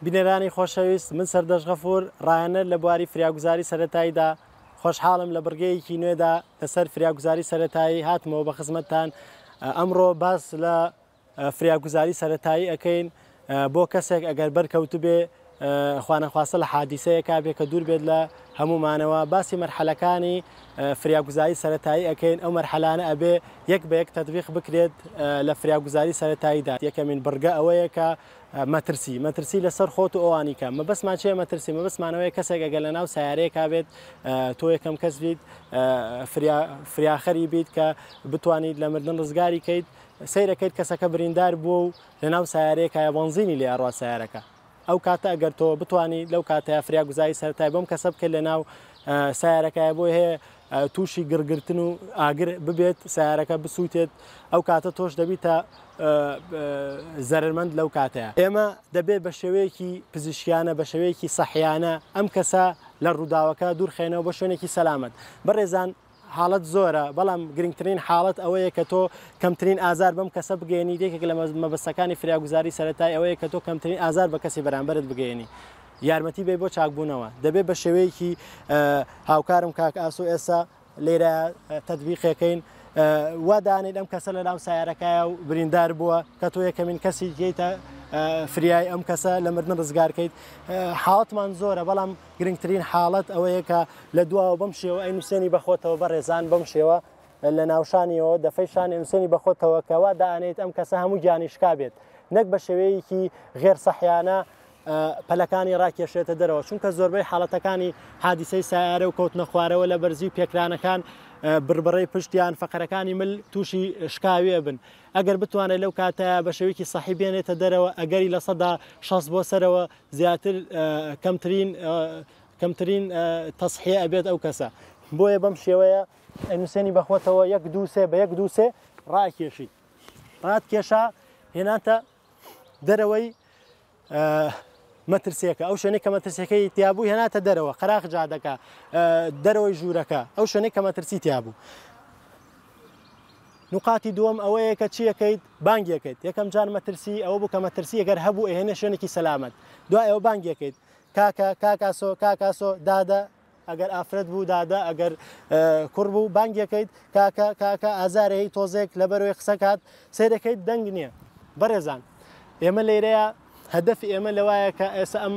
بینەرانی خۆشەویست من سەردەشت غەفور ڕاهێنەر لە بواری فریاگوزاری سەرەتاییدا خۆشحاڵم لە بڕگەیەکی نوێدا لەسەر فریاگوزاری سەرەتایی هاتمەوە بە خزمەتتان ئەمڕۆ باس لە فریاگوزاری سەرەتایی ئەکەین بۆ کەسێک ئەگەر بەرکەوتبێ خوانەخواستە لە حادیسەیەکا بێ کە دوور بێت لە هەموومانەوە باسی مەرحەلەکانی فریاگوزاری سەرەتایی ئەکەین ئەو مەرحەلانە ئەبێ یەک بە یەک تەتبیق بکرێت لە فریاگوزاری سەرەتاییدا یەکەمین بڕگە ئەوەیە کە مەترسی مەترسی لەسەر خۆت و ئەوانی کە مەبەستمان چیە مەترسی مەبەستمانەوەیە کەسێک ئەگەر لە ناو سیارەیەکا بێت تۆ یەکەم کەس بیت فریاخەری بیت کە بتوانیت لە مردن ڕزگاری کەیت سەیرەکەیت کەسەکە بریندار بووە و لەناو سەیارەیەکایە بەنزینی لێ ئەڕوا سەیارەکە ئەو کاتە ئەگەر تۆ بتانی لەو کاتەیە فریاگوزاری سەرەتای بەم کەسە بکەیت لەناو سەیارەکایە بۆی هەیە تووشی گڕگرتن و ئاگر ببێت سەیارەکە بسووتێت ئەو کاتە تۆش دەبیتە زەرمەند لەو کاتەیە ئێمە دەبێت بە شێوەیەکی پزیشکیانە بە شێوەیەکی سەحیانە ئەم کەسە لە ڕووداوەکە دوورخێنەوە بۆ شوێنێکی سەلامەت بەڕێزان حاڵەت زۆرە، بەڵام گرنگترین حاڵەت ئەوەیە کە تۆ کەمترین ئازار بەم کەسە بگەیەنیت، یەکێک لە مەبەستەکانی فریاگوزاری سەرەتایی ئەوەیە کە تۆ کەمترین ئازار بە کەسی بەرامبەرت بگەیەنی، یارمەتی بەی بۆ چاکبوونەوە، دەبێت بە شێوەیەکی هاوکارم کاک ئاسۆ ئێستا لێرە تەتبیقێکەین وا دانێت ئەم کەسە لە ناو سیارەکایە و بریندار بووە کە تۆ یەکەمین کەسی گەیتە فریای ئەم کەسە لە مردن ڕزگارکەیت حاڵەتمان زۆرە بەڵام گرنگترین حاڵەت ئەوەیە کە لە دواوە بەم شێوە ئەینوسێنی بەخۆتەوە بەڕێزان بەم شێوە لە ناوشانیەوە دەفەی شان ئەنوسێنی بەخۆتەوە کە وا دائەنێیت ئەم کەسە هەموو گیانی شکا بێت نەک بە شێوەیەکی غێر سەحیانە پەلەکانی ڕاکێشێتە دەرەوە چونکە زۆربەی حاڵەتەکانی حادیسەی سایارە و کەوتنە خوارەوە لە بەرزی و پێکرانەکان بڕبڕەی پشتیان فەقەرەکانی مل تووشی شکاوێ بن ئەگەر بتوانێت لەو کاتە بە شێوەیەکی سەحی بێنێتە دەرەوە ئەگەری 60% بۆ سەرەوە زیاتر کەمترین کەمترین تەسحیە ئەبێت ئەو کەسە بۆیە بەم شێوەیە ئەنووسێنی بەخۆتەوە یەک دوو سێ بە یەک دوو سێ ڕاکێشی ڕات کێشا هێناتە دەرەوەی مەترسیەکە ئەو شوێنێک کە مەترسیەکەی تیابوو هێناتە دەرەوە قەراخ جادەکە دەرەوەی ژوورەکە ئەو شوێنێک کە مەترسی تیابوو نوقاتی دووەم ئەوەیە کە چی ئەکەیت بانگی ئەکەیت یەکەم جار مەترسی ئەوە بوو کە مەترسی ئەگەر هەبوو ئەهێنە شوێنێکی سەلامەت دوای ئەوە بانگی ئەکەیت کاکە کاکاسۆ کاکاسۆ دادە ئەگەر ئافرەت بوو دادە ئەگەر کوڕ بوو بانگی ئەکەیت کاکە کاکە ئازارەی تۆزێک لەبەرەوەی قسەکات سەیرەکەیت دەنگ نییە بەڕێزان ئێمە لێرەیە هەدەفی ئێمە لەوایە کە ئێستا ئەم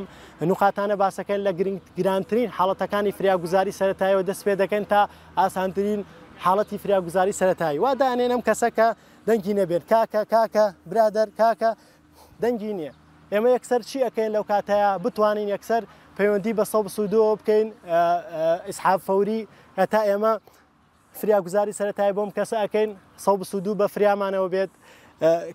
نوقاتانە باسەکەن لە گرنگ گرانترین حاڵەتەکانی فریاگوزاری سەرەتایەوە دەست پێ دەکەن تا ئاسانترین حاڵەتی فریاگوزاری سەرەتایی وا دانێن ئەم کەسە کە دەنگی نەبێت کاکە کاکە برادەر کاکە دەنگی نییە ئێمە یەکسەر چی ئەەکەین لەو کاتەیە بتوانین یەکسەر پەیوەندی بە 122 بکەین ئیسحاب فەوری هەتا ئێمە فریاگوزاری سەرەتایی بۆم کەسە ئەکەین 122 بە فریامانەوە بێت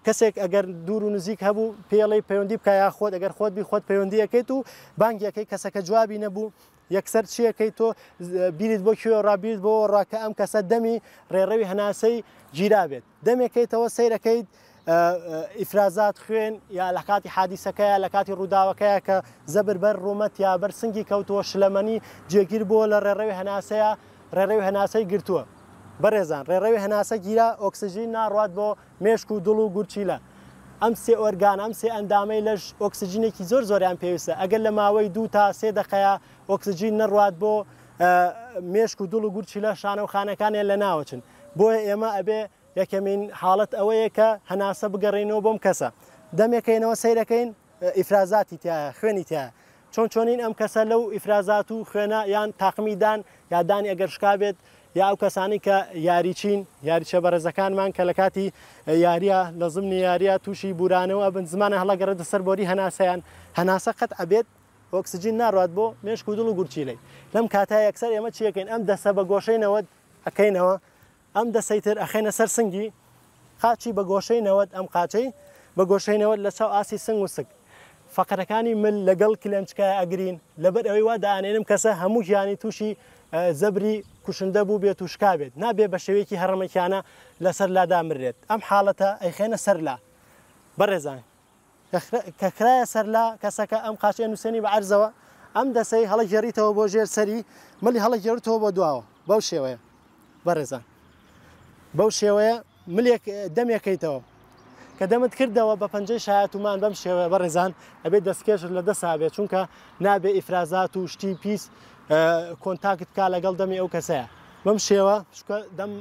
کەسێک ئەگەر دوور و نزیک هەبوو پێڵی پەیوەندی بکە یا خۆت ئەگەر خۆت بی خۆت پەیوەندی ئەەکەیت و بانگیەکەی کەسەکە جوابی نەبوو یەکسەر چیەکەی تۆ بیرت بۆ کوێ ڕابیرت بۆ ڕاکە ئەم کەسە دەمی ڕێڕەوی هەناسەی گیرابێت دەمێکەیتەوە سەیرەکەیت ئیفرازات خوێن یا لە کاتی حادیسەکەیە لە کاتی ڕووداوەکەیە کە زەبر بەر ڕوومەت یا بەر سنگی کەوتووە شلەمەنی جێگیر بووە لە ڕێڕەوی هەناسەیە ڕێڕەوی هەناسەی گرتووە بەڕێزان ڕێڕەوی هەناسە گیرا ئۆکسجین ناڕوات بۆ مێشک و دڵ و گورچیلە ئەم سێ ئۆرگان ئەم سێ ئەندامەی لەش ئۆکسجینێکی زۆر زۆریان پێویستە ئەگەر لە ماوەی دوو تا سێ دەقەیە ئۆکسجین نەڕوات بۆ مێشک و دڵ و گورچیلە شانە و خانەکانیان لەناوەچن بۆیە ئێمە ئەبێ یەکەمین حاڵەت ئەوەیە کە هەناسە بگەڕێینەوە بۆم کەسە دەمێکەینەوە سەیرەکەین ئیفرازاتی تایە خوێنی تایە چۆن چۆنین ئەم کەسە لەو ئیفرازات و خوێنە یان تاقمی دان یا دانی ئەگەر شکا بێت یا ئەو کەسانی کە یاریچین یاریچە بەڕێزەکانمان کە لە کاتی یاریە لە زمنی یاریە تووشی بورانەوە ئەبن زمانە هەڵەگەڕێتە سەر بۆری هەناسەیان هەناسە قەت ئەبێت ئۆکسجین ناڕات بۆ مێشک و دڵ و گورچیلەی لەم کاتە یەکسەر ئێمە چیەکەین ئەم دەسە بە گۆشەی 90 ئەکەینەوە ئەم دەسەی تر ئەخەینە سەر سنگی قاچی بە گۆشەی 90 ئەم قاچەی بە گۆشەی 90 لە چاو ئاسی سنگ و سک فەقەرەکانی مل لەگەڵ کلێنچکای ئەگرین لەبەر ئەوەی وا دائەنێنم کەسە هەموو گیانی تووشی زەبری کوشندە بوو بێت و شکا بێت نابێ بە شێوەیەکی هەڕەمەکیانە لەسەر لادا مرێت ئەم حاڵەتە ئەیخێنە سەر لا بەڕێزان کە کرایە سەر لا کەسەکە ئەم قاچەی نووسێنی بە عەرزەوە ئەم دەسەی هەڵەگێڕیتەوە بۆ ژێر سەری ملی هەڵەگێڕیتەوە بۆ دواوە بەو شێوەیە بەڕێزان بەو شێوەیە ملێک دەمێکەیتەوە. کە دەمت کردەوە بە پەنجەی شایەتومان بەم شێوەیە بەڕێزان ئەبێت دەستکێشت لە دەسا بێت چونکە نابێ ئیفرازات و شتی پیس contact بکا لەگەڵ دەمی ئەو کەسەیە بەم شێوە چونکە دەم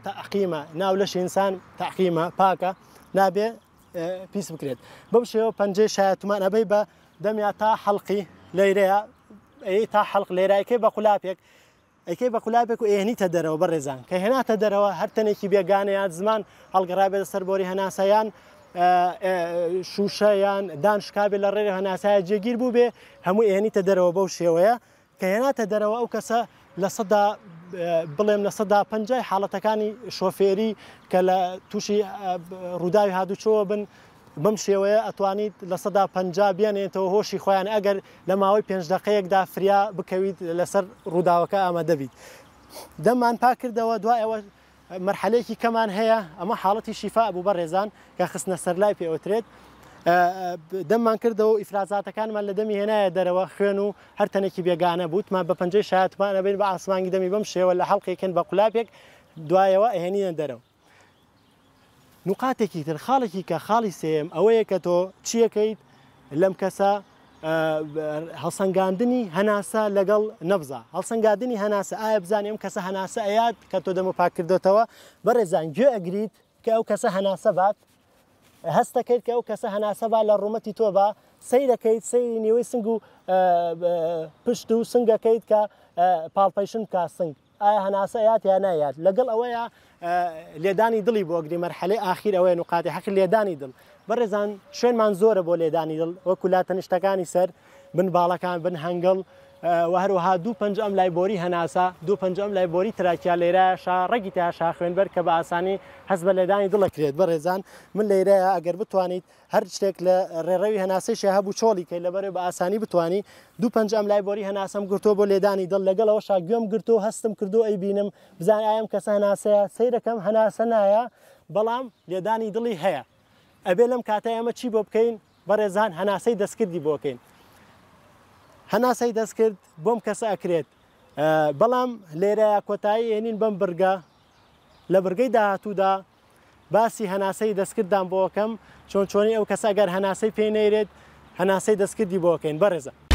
تەعقیمە ناو لەش ئینسان تەعقیمە پاکە نابێ پیس بکرێت بەم شێوە پەنجەی شایەتومان ئەبەی بە دەمیا تا حەڵقی لەیرەیە ئەی تا حەڵق لێرایکەی بە قولاپێک ئەیکەی بە قولابێک و ئەیهێنیتە دەرەوە بەڕێزان کە هێناتە دەرەوە هەر تەنێکی بێگانە یان زمان هەڵگەڕابێتە سەر بۆری هەناسە یان شوشە یان دان شکابێ لە ڕێ هەناسایە جێگیر بوو بێ هەموو ئێنیتە دەرەوە بەو شێوەیە کە هێناتە دەرەوە ئەو کەسە بڵێم 50% حاڵەتەکانی شۆفێری کە لە تووشی ڕووداوی هاتوچۆوە بن بەم شێوەیە ئەتوانیت 50% بێنێتەوە هۆشی خۆیان ئەگەر لە ماوەی پێنج دەقەیەکدا فریا بکەویت لەسەر ڕووداوەکە ئامادە بیت. دەممان پاک کردەوە دوای ئەوە مەرحەلەیەکی کەمان هەیە ئەمە حاڵەتی شیفا بوو بەڕێزان کە خستنە سەرلای پێوترێت دەممان کردەوە و ئیفرازاتەکانمان لە دەمی هێنایە دەرەوە خوێن و هەر تەنێکی بێگانە بووتمان بە پەنجەی شایەتمان ئەبین بە ئاسمانگی دەمی بەم شێوە لە حەڵقێکن بە قولابێک دوایەوە ئەهێنینە دەرەوە. نوقاتێکی تر خاڵێکی کە خاڵی سێیەم ئەوەیە کە تۆ چیەکەیت لەم کەسە هەڵسەنگاندنی هەناسە لەگەڵ نەبزە هەڵسەنگاندنی هەناسە ئایا بزانانی ئەم کەسە هەناسە ئەیات کە تۆ دەمە پاک کردوتەوە بەڕێزان گوێ ئەگریت کە ئەو کەسە هەناسە بات هەستەکەیت کە ئەو کەسە هەناسە با لە ڕوومەتی تۆ با سەیرەکەیت سەیری نیوەی سنگ و پشت و سنگەکەیت کە palpation بکە سنگ ئایا هەناسە ئەیات یا نایات لەگەڵ ئەوەیە لێدانی دڵی بۆ گری مەرحەلەی ئاخیر ئەوەیە نوقاتی حەقی لێدانی دڵ بەڕێزان شوێنمان زۆرە بۆ لێدانی دڵ وەکو لا تەنیشتەکانی سەر بن باڵەکان بن هەنگڵ و هەروەها دوو پەنج ئەم لای بۆری هەناسە دوو پەنج ئەم لای بۆری trachea لێرە شا ڕەگی تا شا خوێنبەر کە بە ئاسانی هەست بە لێدانی دڵەکرێت بەڕێزان من لێرەیە ئەگەر بتوانیت هەر شتێک لە ڕێڕەوی هەناسەیشیا هەبوو چۆڵی کەی لەبەرەوەی بە ئاسانی بتوانی دوو پەنجە ئەم لای بۆری هەناسەم گرتووە بۆ لێدانی دڵ لەگەڵ ئەوەشا گوێم گرتووە و هەستم کردووە ئەیبینم بزانم ئایا ئەم کەسە هەناسەیە سەیرەکەم هەناسە نایە بەڵام لێدانی دڵی هەیە ئەبێ لەم کاتە ئێمە چی بۆ بکەین بەڕێزان هەناسەی دەستکردی بۆ کەین هەناسەی دەستکرد بۆم کەسە ئەکرێت بەڵام لێرەیە کۆتایی ئێنین بەم بڕگە لە بڕگەی داهاتوودا باسی هەناسەی دەستکردتان بۆ ئەکەم چۆن چۆنی ئەو کەسە ئەگەر هەناسەی پێ نەیرێت هەناسەی دەستکردی بۆ ئەکەین بەڕێزە.